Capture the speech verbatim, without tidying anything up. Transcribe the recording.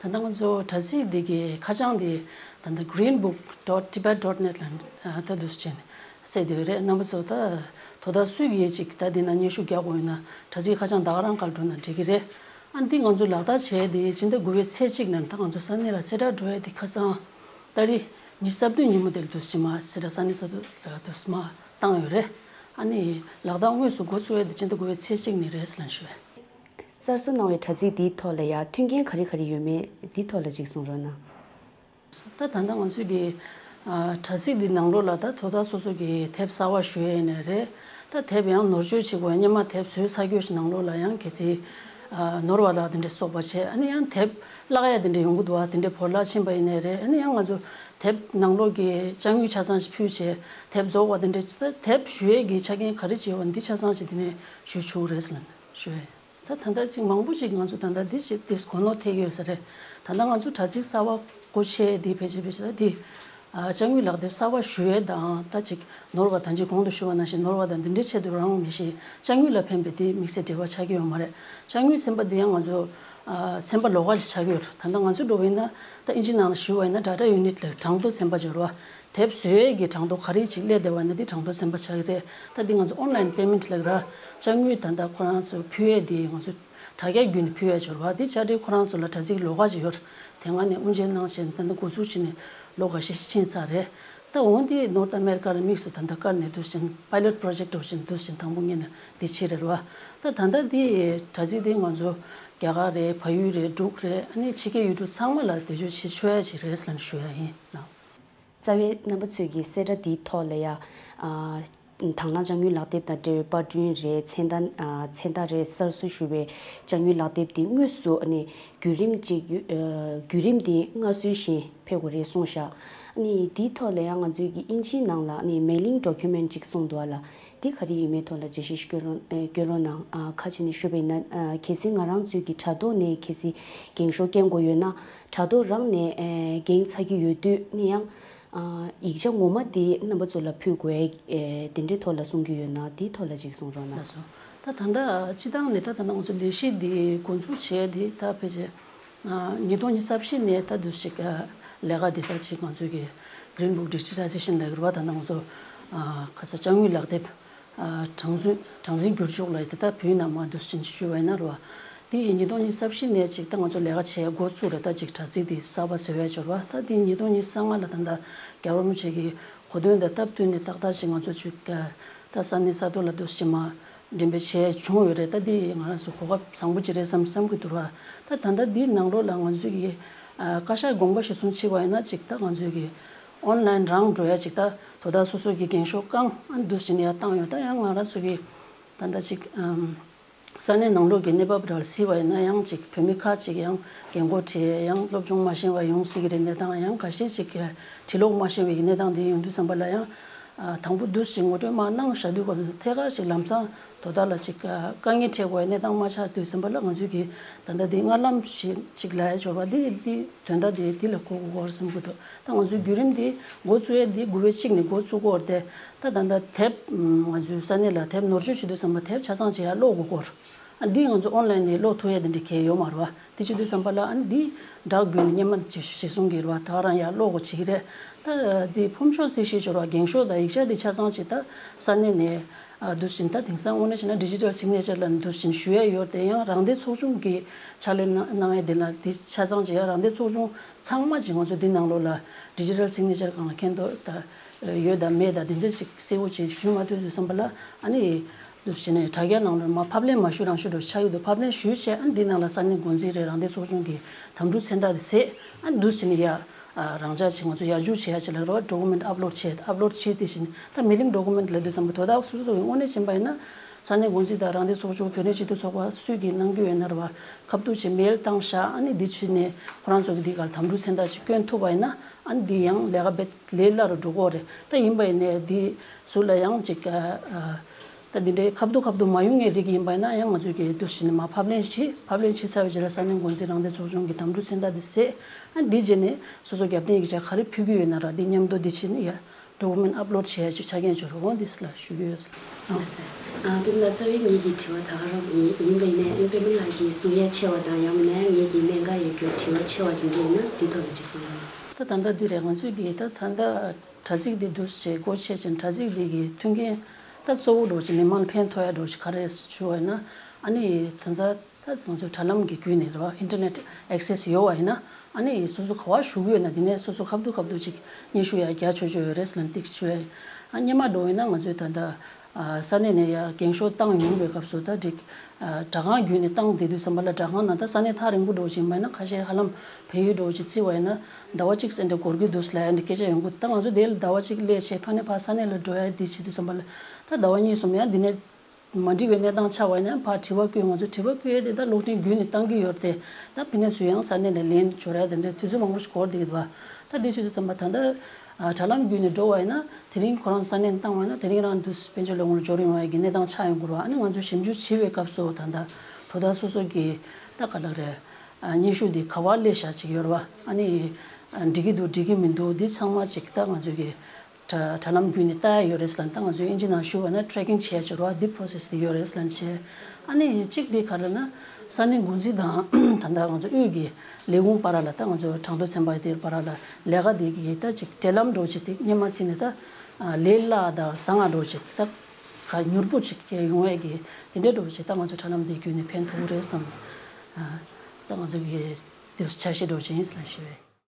ད་ལྟ་ང་ཚོ་དྲ་ཚིགས་འདི་གི་ཁ་བྱང་འདི་ད་ལྟ་greenbook dot tibet dot net ལ་ད་འདུག་སེ་བྱས་ནས་གསལ་བསྡད་ཡོད་རེད། རྣམ་པ་ཚོ་ད་དོ་བདག་སུས་ཀྱིས་ཅིག་ད་འདི་ན་སྙན་ཞུ་རྒྱག་དགོས་ཡོད་ན་དྲ་ཚིགས་ཁ་བྱང་ད་ག་རང་སྒང་འགྲོ་ན་འགྲིག་གི་རེད། ཨ་འདི་ང་ཚོ་ལག་བསྟར་བྱས་ཏེ་སྤྱི་ཟླ་དགུ་པའི་ཚེས་གཅིག་ནས་ད་ང་ཚོ་ས་གནས་ལ་གསལ་བསྒྲགས་འགྲོ་ཡ་འདི་ཁ་སང་ཏ་རིག་ཉི་ཤུ་རྩ་བདུན་ཉིན་མོ་དེར་འདུག་སེ་མར་གསལ་བསྒྲགས་ས་གནས་ས་ཐོག་ལ་འདུག་སེ་མར་བཏང་ཡོད་རེད། ཨ་ནི་ལག་བསྟར་དངོས་སུ་འགོ་བཙུགས་ཡ་དེ་སྤྱི་ཟླ་དགུ་པའི་ཚེས་གཅིག་ནས་རེད་ཟེར་ལབ་ཞུ། གསར་བཟོ་གནང་བའི་དྲ་ཚིགས་འདིའི་ཐོག་ལ་ཡ་མཐུན་རྐྱེན་ག་རེ་ག་རེ་ཡོད་མེད་འདིའི་ཐོག་ལ་ཅིག་གསུང་རོགས་གནང་། ད་ད་ལྟ་ང་ཚོའི་གི་ཨ་དྲ་ཚིགས་འདི་ནང་ལོགས་ལ་ད་དོ་བདག་སོ་སོ་གི་དེབ་གསར་པ་ཞུ་ཡས་ཡིན་ནའི་རེད། ད་དེབ་ཡང་ནོར་བཅོས་བྱེད་དགོས་སྔོན་མ་དེབ་བཟོས་ཚར་རྒྱུ་ཞིག་ནང་ལོགས་ལ་ཡང་གལ་སྲིད་ཨ་ནོར་བ་ལ་དེ་འདྲ་སོགས་པ་བྱས། ཨ་ནི་ཡང་དེབ་བརླག་ཡ་དེ་འདྲ་ཡོང་གི་འདུག་བ། དེ་འདྲ་བོར་བརླག་ཕྱིན་པ་ཡིན་ནའི་རེད། ཨ་ནི་ཡང་ང་ཚོ་དེབ་ནང་ལོགས་ཀྱི་ཅ་དངོས་ཆ་ཚང་ཞིག་ཕུལ་བྱས་དེབ་རྫོགས་པ་དེ་འདྲ་ཅིག་ད་དེབ་ཞུ་ཡས་ཀྱི་ཆ་རྐྱེན་ག་རེ་བྱས་ཡོད་པ་འདི་ཆ་ཚང་ཞིག་དེ་ནས་ཞུ་ཆོག་གི་རེད་ཟེར་ལབ་ཞུ་ཡས། ད་ད་ལྟ་ཅིག་མང་པོ་ཅིག་ང་ཚོ་ད་ལྟ་འདི་ཞིག་འདི་གོ་ནོར་ཐེབས་ཡོད་ས་རེད། ད་ལྟ་ང་ཚོ་དྲ་ཚིགས་གསར་པ་སྒོ་ཕྱེ་འདི་ཕལ་ཆེར་ཕལ་ཆེར་ད་འདི་ཨ་ཅ་དངོས་ལག་དེབ་གསར་པ་ཞུ་ཡས་དང་ད་ཅིག་ནོར་བ་ད་ཅིག་གོང་དུ་ཞུ་བ་ནང་བཞིན་ནོར་བ་དང་འདི་འདྲའི་ཆེད་དུ་རང་མི་ཤེས། ཅ་དངོས་ལ་ཕན་པའི་འདི་དམིགས་བསལ་འབྲེལ་བ་ཆགས་ཀྱི་ཡོད་མ་རེད། ཅ་དངོས་ཚན་པ་འདི་ཡང་ང་ཚོ་ཨ་ཚན་པ་ལོགས་ཀ་ཞིག་ཆགས་ཀྱི་ཡོད་རེད། ད་ལྟ་ང་ཚོ་འགྲོ་བ་ཡིན་ན་ད་ཨིན་ཇི་ནང་ལ་ཞུ་བ་ཡིན་ན་data unit ལ་གྲངས་ཐོ་ཚན་པ་འབྱོར་བ། དེབ་བཟོ་ཡས་ཀྱི་གྲངས་ཐོ་ག་རེ་ཅིག་སླེབས་བསྡད་པ་ན་འདི་གྲངས་ཐོ་ཚན་པ་ཆགས་ཀྱི་རེད། ད་འདི་ང་ཚོ་online payment ལབ་ར་ཅ་དངོས་ད་ལྟ་ཁོ་རང་ཚོ་ཕུལ་ཡས་འདི་ང་ཚོ་དྲ་རྒྱ་བརྒྱུད་ནས་ཕུལ་ཡས་འབྱོར་བ་འདི་དཔྱ་ཁྲལ་ཁོ་རང་ཚོ་ལ་དྲ་ཚིགས་ལོགས་ཀ་ཅིག་ཡོད་རེད། དེ་སྔ་ནས་དབུ་འབྱེད་གནང་བཞིན་ད་ལྟ་འགོ་ཚུགས་ཕྱིན་ནས་ལོ་འགའ་ཤས་ཕྱིན་ཚར་རེད། ད་འོ་འདི་North America ལ་དམིགས་སུ་ད་ལྟ་བཀར་ནས་འདུག་བཞིན་pilot project འདུག་བཞིན་འདུག་བཞིན་དང་པོ་ངེད་ནས་འདི་བྱེད་རེད་བ། ད་ད་ལྟ་འདི་དྲ་ཚིགས་འདི་ང་ཚོ་རྒྱ་གར་རེད། བལ་ཡུལ་རེད། འབྲུག་རེད། ཨ་ནི་ཕྱི་རྒྱལ་ཡུལ་གྲུ་ཚང་མ་ལ་བེད་སྤྱོད་བྱེད་ཆོག་ཡ་ཅིག་རེད་ཟེར་ནས་ཞུ་ཡ་ཡིན་ལགས། རྩ་བའི་རྣམ་པ་ཚོས་ཀྱི་གསལ་བསྒྲགས་འདིའི་ཐོག་ལ་ཡ། ཨ། དང་བླངས་ཅ་དངོས་ལག་དེབ་དང་འབྲེལ་བའི་པར་སྐྲུན་རེད། མཚན་རྟགས། ཨ། མཚན་རྟགས་རེད། གསར་བཟོ་ཞུ་བའི་ཅ་དངོས་ལག་དེབ་འདི་དངོས་སུ་ཨ་ནི་བརྒྱུད་རིམ་ཅིག་ཡོད། ཨ། བརྒྱུད་རིམ་འདི་སྔར་སྲོལ་བཞིན་ཕེབས་དགོས་རེད་གསུངས་ཤག་ཨ་ནི་འདིའི་ཐོག་ལ་ཡང་ང་ཚོའི་གི་ཨིན་ཇིའི་ནང་ལ་ཨ་ནི་mailing document ཅིག་གསུངས་འདུག་ཨ་ལ། འདི་ག་རེ་ཡིན་མིན་ཐོག་ལ་འགྲེལ་བཤད་ཞིག་སྐྱོན་རོགས། ཨེ། སྐྱོན་རོགས་གནང་། ཨ། ཁ་ཕྱེ་ནས་ཞུས་པ་ཡིན་ན། ཨ། གལ་སྲིད་ང་རང་ཚོའི་གི་དྲ་ཐོག་ནས་གལ་སྲིད་འགེངས་ཤོག་སྐྱོན་དགོས་ཡོད་ན། དྲ་ཐོག་རང་ནས། ཨེ། འགེངས་ཚར་གྱི་ཡོད་དུས་ནི་ཡང་། ཨ། ཡིག་ཆ་ངོ་མ་དེ་རྣམ་པ་ཚོ་ལ་ཕུལ་དགོས། ཨེ། དེ་འདྲའི་ཐོག་ལ་གསུང་གི་ཡོད་ན་དེའི་ཐོག་ལ་ཅིག་གསུང་རོགས་གནང་། ལགས་སོ། ད་ད་ལྟ་སྤྱི་བཏང་ནས་ད་ད་ལྟ་ང་ཚོ་ལས་གཞི་འདི་འགོ་འཛུགས་བྱས་ཏེ་ད་ཕལ་ཆེར་ཉིས་སྟོང་ཉི་ཤུ་རྩ་བཞི་ནས་ད་དུས་ཤིག་ལས་ཀ་འདི་ད་ཅིག་ང་ཚོའི་གི་Green Book Digitization ལབ་ཀྱི་རེད་བ། ད་ལྟ་ང་ཚོ་ཁ་ས་ཅ་དངོས་ལག་དེབ་གྲངས་འཛིན་གྲངས་འཛིན་བསྒྱུར་བཅོས་ལ་དེ་ད་བོད་ནང་མ་འདུག་ཕྱིན་ཞུས་པ་ཡིན་ན་རེད་བ། དེ་ཡིན་ཉིས་སྟོང་ཉི་ཤུ་རྩ་བཞི་ནས་ཅིག་ད་ང་ཚོ་ལས་ཀ་བྱེད་འགོ་བཙུགས་རེད། ད་ཅིག་དྲ་ཚིགས་དེ་གསར་པ་བཟོ་ཡ་འབྱོར་བ། ད་དེ་ཉིས་སྟོང་ཉི་ཤུ་རྩ་ལྔ་ལ་ད་ད་རྒྱལ་བ་རིན་པོ་ཆེ་གི་གོ་སྟོན་དང་སྟབས་བསྟུན་ནས་ཏག་ཏག་ཅིག་ང་ཚོ་ཅིག་ད་ས་གནས་ས་ཐོག་ལ་འདུག་ཕྱིན་མ་འགྲེམས་སྤེལ་བྱས་བྱུང་ཡོད་རེད། ད་འདི་ང་རང་ཚོ་གོ་སྐབས་བཟང་པོ་ཅིག་རེད་བསམ་བསམ་གྱི་འདུག་ར། ད་ད་ལྟ་འདིའི་ནང་ལོགས་ལ་ང་ཚོས་ཀྱི་ཨ་བཀའ་ཤག་དགོངས་པ་གཞིར་བཟུང་བྱས་པ་ཡིན་ན་ཅིག་ད་ང་ཚོས་ཀྱི་online རང་འགྲོ་ཡ་ཅིག་ད་དོ་བདག་སོ་སོ་གི་འགེངས་ཤོག་བཀང་ཨ་འདུག་ཕྱིན་ཡ་བཏང་ཡོད། ད་ཡང་ང་རང་ཚོ་གི་ད་ལྟ་ཅིག་ཨམ་ས་གནས་ནང་ལོགས་ཀྱི་གནས་བབ་ར་ལ་གཟིགས་པ་ཡིན་ན་ཡང་ཅིག་བོད་མི་ཁག་ཅིག་ཡང་རྒན་གོག་ཁྲིད་ཡང་སློབ་སྦྱོང་མ་ཤེས་པ་ཡོང་སྲིད་ཀྱི་རེད། གནས་སྟངས་ཡང་འགའ་ཤས་ཅིག་གི་བྲིས་ཀློག་མ་ཤེས་པའི་གནས་སྟངས་དེ་ཡོང་དུས་ཙམ་པ་ལ་ཡང་ཨ་དང་པོ་འདུག་ཅིག་ངོ་སྤྲོད་མ་གནང་བཞག་དུས་ག་ཐད་ཀར་ཅིག་ལམ་སང་དོ་བདག་ལ་ཅིག་ཨ་དཀའ་ངལ་འཕྲད་དགོས་པའི་གནས་སྟངས་མ་ཆགས་དུས་ཙམ་པ་ལ་ང་ཚོས་ཀྱི་ད་ལྟ་འདི་སྔར་ལམ་ཞིག་ཅིག་ལ་ཡ་འབྱོར་བ་འདི་འདི་དོན་དག་འདི་འདི་ལ་གོ་དགོས་སྐོར་བསམ་གྱི་འདུག་ད་ང་ཚོའི་བརྒྱུད་རིམ་འདི་འགོ་བཙུགས་ཡས་འདི་དགུ་པའི་གཅིག་ནས་འགོ་བཙུགས་ཀྱི་ཡོད་རེད་དེ། ད་ད་ལྟ་དེབ་ང་ཚོའི་ས་གནས་ལ་དེབ་ནོར་བཅོས་བྱེད་དུས་ཙམ་པ་དེབ་ཆ་ཚང་ཅིག་ཡར་ཀློག་དགོས་སྐོར། ཨ་འདི་ང་ཚོ་online ནས་ཀློག་ཐུབ་ཡས་དེ་འདྲ་གང་ཡང་ཡོད་མ་རེད་བ། དེ་བྱེད་དུས་ཙམ་པ་ལ་ཨ་ནི་འདི་སྦྲག་བརྒྱུད་ནས་སྔོན་མ་ཅིག་གཞིར་བཟུང་གི་རེད་བ། ད་ག་རང་ཡར་ཀློག་དགོས་བྱེད་ཀྱི་རེད། ད་འདི་ཕོམ་ཤོག་རྩིས་བཞེས་འབྱོར་བ་འགེངས་ཤོག་དང་ཡིག་ཆ་འདི་ཆ་ཚང་ཅིག་ད་ས་གནས་ནས་ཨ་འདུག་སེ་བྱས་ནས་ད་དེང་སང་དངོས་གནས་བྱས་ན་digital signature ལ་འདུག་སེ་བྱས་ནས་ཞུ་ཡས་ཡོད་རེད་དེ། ཡང་རང་བདེན་ཚོགས་ཆུང་གི་ཕྱག་ལས་གནང་གནང་ཡས་དེ་ལ་དེ་ཆ་ཚང་ཅིག་ཡང་རང་བདེན་ཚོགས་ཆུང་ཚང་མ་ཅིག་ང་ཚོ་འདི་ནང་ལོགས་ལ་digital signature སྒང་ལ་མཁྱེན་རྟོགས་ད་ཡོད་དང་མེད་དང་དེ་འདྲ་ཅིག་གསལ་བོ་ཅིག་ཞུས་མ་ཐུབ་དུས་ཙམ་པ་ལ་ཨ་ནི་འདུག་སེ་བྱས་ནས་དྲ་རྒྱ་ནང་ལོགས་མར་ཕབ་ལེན་མ་ཞུས་རང་ཞུས་འདྲ་ཆགས་ཡོད་འདུག་ཕབ་ལེན་ཞུས་བྱས་ཨ་ནི་འདི་ནང་ལ་ས་གནས་འགོ་འཛིན་རེད། རང་བདེན་ཚོགས་ཆུང་གི་དམ་ཕྲུག་མཚན་རྟགས་དེ་བཟོས། ཨ་འདུག་སེ་བྱས་ནས་ཡ་ཨ་རང་འཇགས་ཅིག་ང་ཚོ་ཡར་འཇུག་བྱེད་ཡ་ཅིག་ལ་རོ་document upload བྱེད། upload བྱེད་དེ་བཞིན་ད་mailing document ལབ་དུས་ཙམ་པ་དོ་བདག་སོ་སོ་གི་དངོས་གནས་བྱས་པ་ཡིན་ན་ས་གནས་འགོ་འཛིན་དང་རང་བདེན་ཚོགས་ཆུང་བོད་རིགས་སྤྱི་མཐུན་ཚོགས་པ་སུས་ཀྱིས་གནང་རྒྱུ་ཡོད་ན་རེད་བ། ཁ་ཐུག་ཅིག་mail བཏང་བཞག་ཨ་ནི་འདི་བྱས་ནས་ཁོ་རང་ཚོ་གི་འདི་གར་དམ་ཕྲུག་མཚན་རྟགས་ཅིག་བསྐྱོན་ཐུབ་པ་ཡིན་ན་ཨ་ནི་འདི་ཡང་ལས་ཀ་རྦད་ལས་སླ་རུ་འགྲོ་གི་རེད། ད་ཡིན་པ་ཡིན་ནའི་འདི་ཟུར་ལ་ཡང་ཅིག་ཨ་ཨ་ད་འདི་འདྲའི་ཁ་ཐུག་ཁ་ཐུག་མ་ཡོང་མཁན་རིགས་ཡིན་པ་ཡིན་ན་ཡང་ང་ཚོས་ཀྱི་འདུག་སེ་བྱས་ནས་མར་ཕབ་ལེན་བྱེད། ཕབ་ལེན་བྱེད་ཚར་བའི་རྗེས་ལ་ས་གནས་འགོ་འཛིན་རང་བདེན་ཚོགས་ཆུང་གི་དམ་ཕྲུག་མཚན་རྟགས་འདི་བཟོས། ཨ་འདི་རྗེས་ནས་སོ་སོ་རྒྱབ་རྟེན་ཡིག་ཆ་ག་རེ་ཕུལ་གྱི་ཡོད་ན་ར་འདི་མཉམ་དུ་འདི་བྱས་ནས་ཡ། ཌོ་ཀུ་མེན་ཊི་ཨབ་ལོཌ་བྱེད་ཡ་ཅིག་ཆ་རྐྱེན་ཅིག་རེད། འོ་འདི་ལ་ཞུ་གི་ཡོད། ལགས་སོ། ཨ་པུས་མོ་ལགས། རྩ་བའི་ངེད་ཀྱི་དྲི་བ་ད་ག་རང་ཡིན། ཡིན་པ་ཡིན་ནའི་པུས་མོ་ལགས་ཀྱིས་གསུང་ཡ་ཆེ་བ་དང་ཡང་མིན་ན་ངེད་ཀྱི་གནད་འགག་ཡོད་རྒྱུ་དྲི་བ་ཆེ་བ་དེ་འདྲ་ཡིན་ན་འདི་ཐོག་ལ་ཅིག་གསུང་རོགས། ད་ད་ལྟ་འདི་རེད། ང་ཚོས་ཀྱི་ད་ད་ལྟ་དྲ་ཚིགས་འདི་འདུག་སེ་སྒོ་ཕྱེ་ཅིང་དྲ་ཚིགས་འདི་གི་མཐུན་རྐྱེན་ད་གཙོ་བོ་འདྲ་བོ་ཅིག་མི་མང་ལ་ཕན་ཐོགས་ཡ་འདྲ་བོ་ཅིག་ག་རེ་ཞུ་བ་ཡིན་ན། ཨ་ནི་ད་ལྟ་ད་ང་ཚོ་དྲ་ལམ་གྱི་བརྒྱུད་ནས་རེད་བ། ཨིན་ཊར་ནེཊ་ཨེག་སེ་སི་ཡོད་པ་ཡིན་ན། ཨ་ནི་སོ་སོ་ག་པར་བཞུགས་ཡོད་ན་དེ་ནས་སོ་སོ་ཁ་ཐུག་ཁ་ཐུག་ཅིག་སྙན་ཞུ་ཡ་རྒྱག་ཆོག་ཆོག་ཡོད་རེད་ཟེར་ལབ་འདི་ཞུ་ཡ་ཡིན། ཨ་སྔོན་མ་འདྲ་བོ་ཡིན་ན་ང་ཚོས་ད་ལྟ་ཨ་ས་གནས་ནས་ཡ་འགེངས་ཤོག་བཏང་ཡོང་བའི་སྐབས་སུ་ད་འགྲིག་ཨ་སྦྲག་ཁང་བརྒྱུད་ནས་བཏང་བསྡད་དུས་ཙམ་པ་ལ། སྦྲག་ཁང་ནང་ད་ས་གནས་ཐག་རིང་པོ་འདྲ་བོ་ཅིག་མ་ཡིན་ན་ཁ་ཤས་ཧ་ལམ་བལ་ཡུལ་འདྲ་བོ་ཅིག་བརྩིས་པ་ཡིན་ན་ཟླ་བ་གཅིག་ཙམ་འདྲ་འགོར་གྱི་འདུག་ལབ་ཡ་འདི་སྐད་ཆ་ཡོང་གི། ད་ང་ཚོ་དེ་ལ་ཟླ་བ་གཅིག་སླེབས་བྱས་ཕ་ནས་ཕར་ས་གནས་ལ་འགྲོ་ཡ་འདི་བྱེད་དུས་ཙམ་པ་ལ་ད་ཟླ་བ་གཉིས་གསུམ་ཡང་འདི་ནས་མ་འགྲིག་པའི་གནས་སྟངས་ཆགས་པ་ཡིན་ན་ཕར་དྲི་བ་བཀོད། ང་ཚོ་དྲི་བ་བཀོད་ཡས་དེ་ད་གློག་འཕྲིན་བརྒྱུད་ནས་བཏང་གི་ཡོད་རེད་དེ། ད་ཕ་ནས་སུ་ཡང་ས་གནས་ནས་ལན་འབྱོར་ཡ་དེ་འདྲའི་དུས་ཚོད་མང་པོ་ཞིག་འགོར་བསྡད་ཀྱི་འདུག་ད་འདི་བྱེད་དུས་ཙམ་པ་ད་ལྟ་ཨ་དྲ་ལམ་བརྒྱུད་ནས་འགྲོ་བ་ཡིན་ན་དེ་རིང་ཁོ་རང་ས་གནས་བཏང་བ་ཡིན་ན་དེ་རིང་རང་དུས་དཔལ་འབྱོར་ལས་ཁུངས་ལ་འབྱོར་ཡོང་བའི་གི་གནས་སྟངས་ཆགས་ཡོང་གི་རེད་བ། ཨ་ནི་ང་ཚོས་ཞིབ་འཇུག་བྱེད་པའི་སྐབས་སུ་ད་ལྟ་དོ་བདག་སོ་སོ་གི་ད་ག་ལ་རེད། ཨ་སྙན་ཞུ་འདི་ག་པར་སླེབས་བཞག་ཅིག་ཡོད་རེད་བ། ཨ་ནི་ཨ་འགྲིག་གི་འདུག་འགྲིག་གི་མི་འདུག་འདི་ཚང་མ་ཅིག་ད་ང་ཚོས་གི་དྲ་དྲ་ལམ་བརྒྱུད་ནས་ལྟ་ཡ་ཡོད་རེད་ཟེར་ལབ། ད་ང་ཚོས་ཨིན་ཇི་ནང་ཞུ་བ་ན་ཊེ་རེ་ཀིང་བྱེད་ཡ་ཅིག་རེད་བ། འདི་པོ་རོ་སེ་སི་དེ་ཡོད་རེད་ཟེར་ལབ་བྱས། ཨ་ནི་གཅིག་འདི་ག་རེ་ན་ས་གནས་འགོ་འཛིན་དང་ད་ལྟ་ང་ཚོ་དབུས་ཀྱི་ལས་ཁུངས་བར་ལ་ད་ང་ཚོ་གྲངས་ཐོ་ཚན་པ་དེ་བར་ལ་ལས་ཀ་དེ་གི་ད་ཅིག་འབྲེལ་ལམ་འདྲ་བོ་ཅིག་དེ་སྔོན་མ་བརྩིས་ནས་ད་ལས་སླ་དང་བཟང་ང་འདྲ་བོ་ཅིག་ད་ག་མྱུར་པོ་ཅིག་ཡོང་ཡས་ཀྱི་དེ་འདྲའི་འདྲ་བོ་ཅིག་ད་ང་ཚོ་དྲ་ལམ་དེ་བརྒྱུད་ནས་ཕན་ཐོགས་རེད་བསམ། ད་ང་ཚོ་གི་དེ་འཆར་གཞི་འདྲ་བོ་ཅིག་ཡིན་ཟེར་ལབ་ཞུ་བས།